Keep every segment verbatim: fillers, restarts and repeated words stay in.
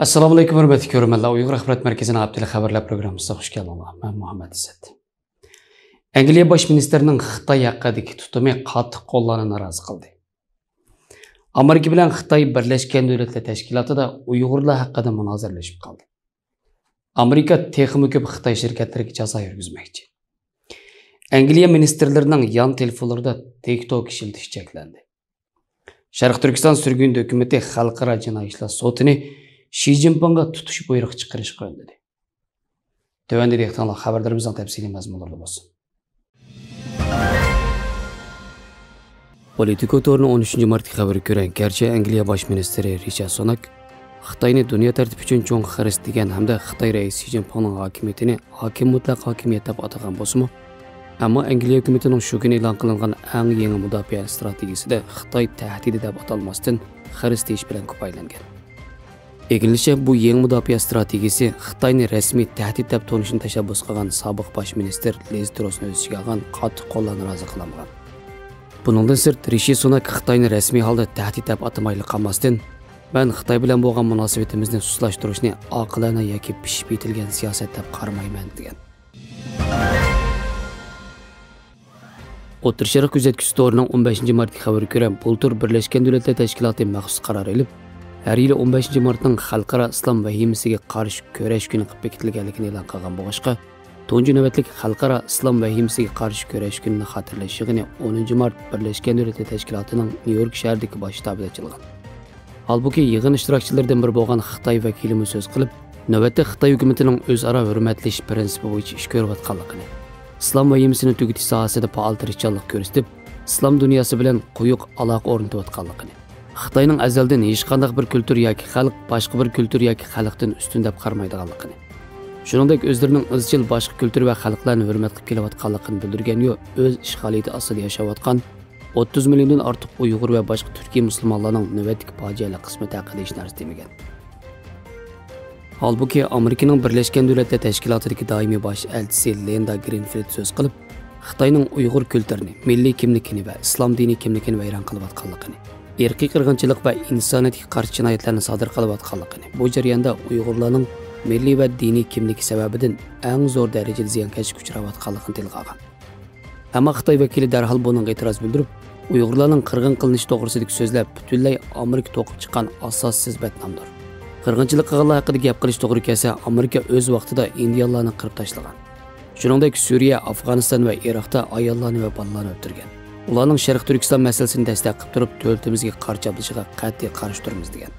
ئەسسالامۇئەلەيكۇم، ھۆرمەتلىك كۆرۈرمەنلەر. ئۇيغۇر ئاخبارات مەركىزىنىڭ ھەپتىلىك خەۋەرلەر پروگراممىسىغا خۇش كەلدىڭلار. مەن مۇھەممەد ئىززەت. ئەنگلىيە باش مىنىستىرىنىڭ خىتاي ھەققىدىكى تۇتۇمى قاتتىق قوللارنى نارازى قىلدى. ئامېرىكا بىلەن خىتاي بىرلەشكەن دۆلەتلەر تەشكىلاتىدا ئۇيغۇرلار ھەققىدە مۇنازىرىلىشىپ قالدى. ئامېرىكا تېخىمۇ كۆپ خىتاي شىركەتلىرىگە جازا يۈرگۈزمەكچى. ئەنگلىيە مىنىستىرلىرىنىڭ يان تېلېفونلىرىدا تىك توك ئىشلىتىش چەكلەندى. شەرقىي تۈركىستان سۈرگۈندە ھۆكۈمىتى خەلقئارا جىنايى ئىشلار سوتىنى شى جىنپىڭغا تۇتۇش بۇيرۇقى چىقىرىشقا ئۈندىدى. تۆۋەندە دىققىتىڭلار خەۋەرلىرىمىزنىڭ تەپسىلىي مەزمۇنلىرىدا بولسۇن. پولىتىكو تورىنىڭ ئون ئۈچىنچى مارتتىكى خەۋىرىگە كۆرە، گەرچە ئەنگلىيە باش مىنىستىرى رىشى سۇناك خىتاينى دۇنيا تەرتىپى ئۈچۈن چوڭ خىرىس دېگەن ھەمدە خىتاي رەئىسى شى جىنپىڭنىڭ ھاكىمىيىتىنى ھاكىم مۇتلەق ھاكىمىيەت دەپ ئاتىغان بولسىمۇ، ئەمما ئەنگلىيە ھۆكۈمىتىنىڭ شۇ كۈنى ئېلان قىلىنغان ئەڭ يېڭى مۇداپىئە ئىستراتېگىيىسىدە خىتاي تەھدىتى دەپ ئاتالماستىن، خىرىس دېيىش بىلەن كۇپايىلەنگەن. ئىگىلىشىچە، بۇ يېڭى مۇداپىئە ئىستراتېگىيىسى خىتاينى رەسمىي تەھدىت دەپ تونۇشنى تەشەببۇس قىلغان سابىق باش مىنىستىر لىز تروسنى ئۆز ئىچىگە ئالغان قاتتىق قوللار نارازى قىلالمىغان. بۇنىڭدىن سىرت، رىشى سۇناك خىتاينى رەسمىي ھالدا تەھدىت دەپ ئاتىمايلا قالماستىن، مەن خىتاي بىلەن بولغان مۇناسىۋىتىمىزنى سۇسلاشتۇرۇشنى ئاقىلانە ياكى پىشىپ يېتىلگەن سىياسەت دەپ قارىمايمەن، دېگەن. ئوتتۇرا شەرق كۆزەتكۈچى تورىنىڭ ئون بەشىنچى مارتتىكى خەۋىرىگە كۆرە، بۇلتۇر بىرلەشكەن دۆلەتلەر تەشكىلاتى مەخسۇس قارار ئېلىپ، ھەر يىلى ئون بەشىنچى مارتنىڭ خەلقئارا ئىسلام ۋەھىمىسىگە قارشى كۈرەش كۈنى قىلىپ بېكىتىلگەنلىكىنى ئېلان قىلغان بولغاچقا، تۇنجى نۆۋەتلىك خەلقئارا ئىسلام ۋەھىمىسىگە قارشى كۈرەش كۈنىنى خاتىرىلەش يىغىنى ئونىنچى مارت بىرلەشكەن دۆلەتلەر تەشكىلاتىنىڭ نيۇ يورك شەھىرىدىكى باش شتابىدا ئېچىلغان. ھالبۇكى، يىغىن ئىشتىراكچىلىرىدىن بىرى بولغان خىتاي ۋەكىلىمۇ سۆز قىلىپ، نۆۋەتتە خىتاي ھۆكۈمىتىنىڭ ئۆزئارا ھۆرمەتلىشىش پىرىنسىپى بويىچە ئىش كۆرۈۋاتقانلىقىنى، ئىسلام ۋەھىمىسىنى تۈگىتىش ساھەسىدە پائال تىرىشچانلىق كۆرسىتىپ، ئىسلام دۇنياسى بىلەن قويۇق ئالاقە ئورنىتىۋاتقانلىقىنى، خىتاينىڭ ئەزەلدىن ھېچقانداق بىر كۈلتۈر ياكى خەلق باشقا بىر كۈلتۈر ياكى خەلقتىن ئۈستۈن دەپ قارىمايدىغانلىقىنى، شۇنىڭدەك ئۆزلىرىنىڭ ئىزچىل باشقا كۈلتۈر ۋە خەلقلەرنى ھۆرمەت قىلىپ كېلىۋاتقانلىقىنى بىلدۈرگەن يۇ ئۆز ئىشغالىيىتى ئاستىدا ياشاۋاتقان ئوتتۇز مىليوندىن ئارتۇق ئۇيغۇر ۋە باشقا تۈركىي مۇسۇلمانلارنىڭ نۆۋەتتىكى پاجىئەلىك قىسمىتى ھەققىدە ھېچ نەرسە دېمىگەن. ھالبۇكى، ئامېرىكىنىڭ بىرلەشكەن دۆلەتلەر تەشكىلاتىدىكى دائىمىي باش ئەلچىسى لىندا گرىنفىلد سۆز قىلىپ، خىتاينىڭ ئۇيغۇر كۈلتۈرىنى، مىللىي كىملىكىنى ۋە ئىسلام دىنىي كىملىكىنى ۋەيران قىلىۋاتقانلىقىنى، ئىرقىي قىرغىنچىلىق ۋە ئىنسانىيەتكە قارشى جىنايەتلەرنى سادىر قىلىۋاتقانلىقىنى، بۇ جەرياندا ئۇيغۇرلارنىڭ مىللىي ۋە دىنىي كىملىكى سەۋەبىدىن ئەڭ زور دەرىجىدە زىيانكەشلىككە ئۇچراۋاتقانلىقىنى تىلغا ئالغان. ئەمما خىتاي ۋەكىلى دەرھال بۇنىڭغا ئېتىراز بىلدۈرۈپ، ئۇيغۇرلارنىڭ قىرغىن قىلىنىشى توغرىسىدىكى سۆزلەر پۈتۈنلەي ئامېرىكا توقۇپ چىققان ئاساسسىز بەتنامدۇر. قىرغىنچىلىق قىلغانلار ھەققىدە گەپ قىلىش توغرا كەلسە، ئامېرىكا ئۆز ۋاقتىدا ئىندىيانلارنى قىرىپ تاشلىغان. شۇنىڭدەك سۈرىيە، ئافغانىستان ۋە ئىراقتا ئاياللارنى ۋە بالىلارنى ئۆلتۈرگەن. ئۇلارنىڭ شەرقىي تۈركىستان مەسىلىسىنى دەستەك قىلىپ تۇرۇپ، دۆلىتىمىزگە قارا چاپلىشىغا قەتئىي قارشى تۇرىمىز، دېگەن.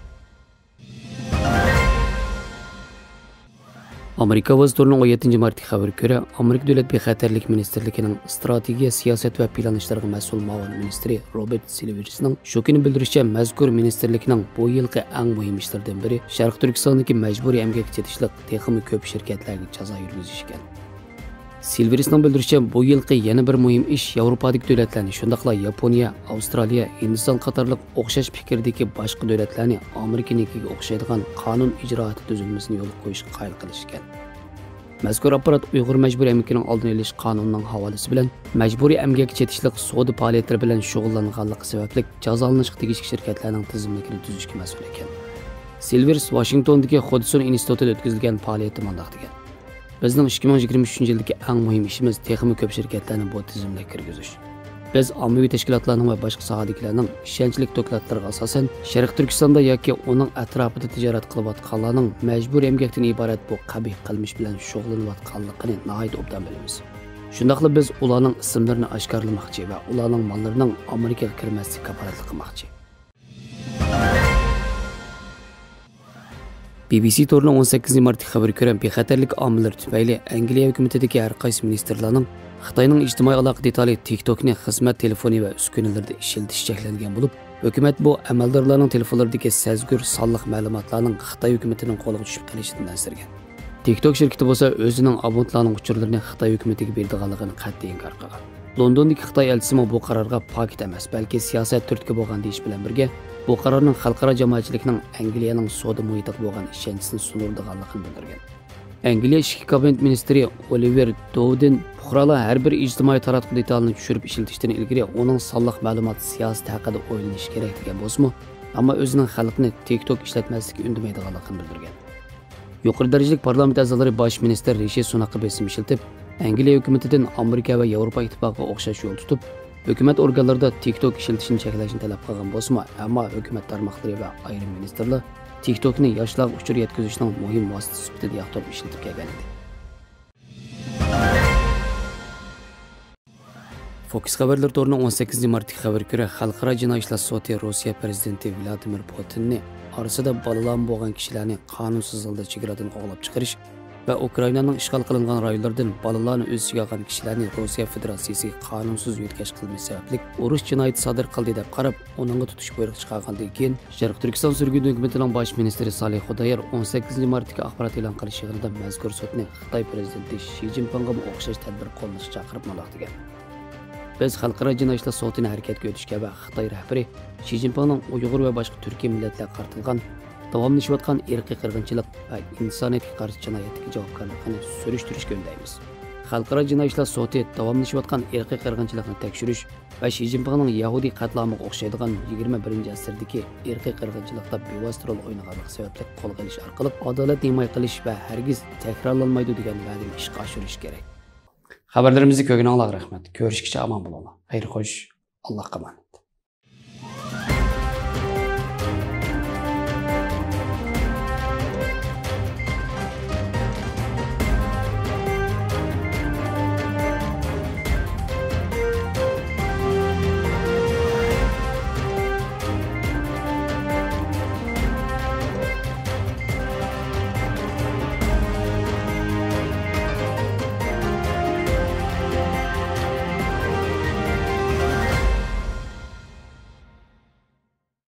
ئامېرىكا ئاۋازى تورىنىڭ ئون يەتتىنچى مارتتىكى خەۋىرىگە كۆرە، ئامېرىكا دۆلەت بىخەتەرلىك مىنىستىرلىكىنىڭ ئىستراتېگىيە سىياسەت ۋە پىلان ئىشلىرىغا مەسئۇل مۇئاۋىن مىنىستىرى روبېرت سىلۋېرسنىڭ شۇ كۈنى بىلدۈرۈشىچە، مەزكۇر مىنىستىرلىكنىڭ بۇ يىلقى ئەڭ مۇھىم ئىشلىرىدىن بىرى شەرقىي تۈركىستاندىكى مەجبۇرىي ئەمگەككە چېتىشلىق تېخىمۇ كۆپ شىركەتلەرگە جازا يۈرگۈزۈش ئىكەن. سىلۋېرسنىڭ بىلدۈرۈشىچە، بۇ يىلقى يەنە بىر مۇھىم ئىش ياۋروپادىكى دۆلەتلەرنى، شۇنداقلا ياپونىيە، ئاۋسترالىيە، ھىندىستان قاتارلىق ئوخشاش پىكىردىكى باشقا دۆلەتلەرنى ئامېرىكىنىڭكىگە ئوخشايدىغان قانۇن ئىجرائاتى تۈزۈلمىسىنى يولغا قويۇشقا قايىل قىلىش ئىكەن. مەزكۇر ئاپپارات ئۇيغۇر مەجبۇرىي ئەمگىكىنىڭ ئالدىنى ئېلىش قانۇنىنىڭ ھاۋالىسى بىلەن مەجبۇرىي ئەمگەككە چېتىشلىق سودا پائالىيەتلىرى بىلەن شۇغۇللانغانلىقى سەۋەبلىك جازالىنىشقا تېگىشلىك شىركەتلەرنىڭ تىزىملىكىنى تۈزۈشكە مەسئۇل ئىكەن. سىلۋېرس ۋاشىنگتوندىكى خۇدسون ئىنستىتۇتىدا ئۆتكۈزۈلگەن پائالىيەتتە مۇنداق دېگەن: بىزنىڭ ئىككى مىڭ يىگىرمە ئۈچىنچى يىلدىكى ئەڭ مۇھىم ئىشىمىز تېخىمۇ كۆپ شىركەتلەرنى بۇ تىزىملىككە كىرگۈزۈش. بىز ئاممىۋى تەشكىلاتلارنىڭ ۋە باشقا ساھەدىكىلەرنىڭ ئىشەنچلىك دوكلاتلىرىغا ئاساسەن، شەرقىي تۈركىستاندا ياكى ئۇنىڭ ئەتراپىدا تىجارەت قىلىۋاتقانلارنىڭ مەجبۇرىي ئەمگەكتىن ئىبارەت بۇ قەبىھ قىلمىش بىلەن شۇغۇللىنىۋاتقانلىقىنى ناھايىتى ئوبدان بىلىمىز. شۇنداقلا بىز ئۇلارنىڭ ئىسىملىرىنى ئاشكارىلىماقچى ۋە ئۇلارنىڭ ماللىرىنىڭ ئامېرىكىغا كىرمەسلىكىگە كاپالەتلىك قىلماقچى. بى بى سى تورىنىڭ ئون سەككىزىنچى مارتتىكى خەۋىرىگە كۆرە، بىخەتەرلىك ئامىللىرى تۈپەيلى ئەنگلىيە ھۆكۈمىتىدىكى ھەر قايسى مىنىستىرلارنىڭ خىتاينىڭ ئىجتىمائىي ئالاقە دېتالى تىك توكنى خىزمەت تېلېفونى ۋە ئۈسكۈنىلىرىدە ئىشلىتىش چەكلەنگەن بولۇپ، ھۆكۈمەت بۇ ئەمەلدارلارنىڭ تېلېفونلىرىدىكى سەزگۈر سانلىق مەلۇماتلارنىڭ خىتاي ھۆكۈمىتىنىڭ قولىغا چۈشۈپ قېلىشىدىن ئەنسىرىگەن. تىك توك شىركىتى بولسا ئۆزىنىڭ ئابونتلارنىڭ ئۇچۇرلىرىنى خىتاي ھۆكۈمىتىگە بېرىدىغانلىقىنى قەتئىي ئىنكار قىلغان. لوندوندىكى خىتاي ئەلچىسىمۇ بۇ قارارغا پاكىت ئەمەس، بەلكى سىياسەت تۈرتكە بولغان دېيىش بىلەن بىرگە، بۇ قارارنىڭ خەلقئارا جامائەتچىلىكنىڭ ئەنگلىيەنىڭ سودا مۇھىتىغا بولغان ئىشەنچىسىنى سۇندۇرىدىغانلىقىنى بىلدۈرگەن. ئەنگلىيە ئىچكى كابىنېت مىنىستىرى ئولىۋېر دوۋدىن پۇقرالار ھەر بىر ئىجتىمائىي تاراتقۇ دېتالىنى چۈشۈرۈپ ئىشلىتىشتىن ئىلگىرى ئۇنىڭ سانلىق مەلۇمات سىياسىتى ھەققىدە ئويلىنىشى كېرەك دېگەن بولسىمۇ، ئەمما ئۆزىنىڭ خەلقىنى تىك توك ئىشلەتمەسلىككە ئۈندىمەيدىغانلىقىنى بىلدۈرگەن. يۇقىرى دەرىجىلىك پارلامېنت ئەزالىرى باش مىنىستىر رىشى سۇناكقا بېسىم ئىشلىتىپ، ئەنگلىيە ھۆكۈمىتىدىن ئامېرىكا ۋە ياۋروپا ئىتتىپاقىغا ئوخشاش يول تۇتۇپ، ھۆكۈمەت ئورگانلىرىدا تىك توك ئىشلىتىشنى چەكلەشنى تەلەپ قىلغان بولسىمۇ، ئەمما ھۆكۈمەت تارماقلىرى ۋە ئايرىم مىنىستىرلار تىك توكنى ياشلارغا ئۇچۇر يەتكۈزۈشنىڭ مۇھىم ۋاسىتىسى سۈپىتىدە ياقتۇرۇپ ئىشلىتىپ كەلگەن ئىدى. فوكس خەۋەرلىرى تورىنىڭ ئون سەككىزىنچى مارتتىكى خەۋىرىگە كۆرە، خەلقئارا جىنايى ئىشلار سوتى روسىيە پىرېزىدېنتى ۋلادىمىر پۇتىننى ئارىسىدا بالىلارمۇ بولغان كىشىلەرنى قانۇنسىز ھالدا چېگرادىن قوغلاپ چىقىرىش ۋە ئۇكرائىنانىڭ ئىشغال قىلىنغان رايونلىرىدىن بالىلارنى ئۆز ئىچىگە ئالغان كىشىلەرنى روسىيە فېدېراتسىيىسىگە قانۇنسىز يۆتكەش قىلمىشى سەۋەبلىك ئۇرۇش جىنايىتى سادىر قىلدى دەپ قاراپ، ئۇنىڭغا تۇتۇش بۇيرۇقى چىقارغاندىن كېيىن، شەرقىي تۈركىستان سۈرگۈن ھۆكۈمىتىنىڭ باش مىنىستىرى سالىھ خۇدايار ئون سەككىزىنچى مارتتىكى ئاخبارات ئېلان قىلىش يىغىنىدا مەزكۇر سوتنى خىتاي پىرېزىدېنتى شى جىنپىڭغىمۇ ئوخشاش تەدبىر قوللىنىشقا چاقىرىپ مۇنداق دېگەن: «بىز خەلقئارا جىنايى ئىشلار سوتىنى ھەرىكەتكە ئۆتۈشكە ۋە خىتاي رەھبىرى شى جىنپىڭنىڭ ئۇيغۇر ۋە باشقا تۈركىي مىللەتلەرگە قارىتىلغان داۋاملىشىۋاتقان ئىرقىي قىرغىنچىلىق ۋە ئىنسانىيەتكە قارشى جىنايەتتىكى جاۋابكارلىقىنى سۈرۈشتۈرۈشكە ئۈندەيمىز. خەلقئارا جىنايى ئىشلار سوتى داۋاملىشىۋاتقان ئىرقىي قىرغىنچىلىقنى تەكشۈرۈش ۋە شى جىنپىڭنىڭ يەھۇدىي قەتلىئامىغا ئوخشايدىغان يىگىرمە بىرىنچى ئەسىردىكى ئىرقىي قىرغىنچىلىقتا بىۋاسىتە رول ئوينىغانلىقى سەۋەبلىك قولغا ئېلىش ئارقىلىق ئادالەتنى ھىمايە قىلىش ۋە ھەرگىز تەكرارلانمايدۇ دېگەن ۋەدىنى ئىشقا ئاشۇرۇش كېرەك.» خەۋەرلىرىمىزنى كۆرگىنىڭلارغا رەھمەت. كۆرۈشكىچە ئامان بولۇڭلار. خەير خوش. ئاللاھقا ئامانەت.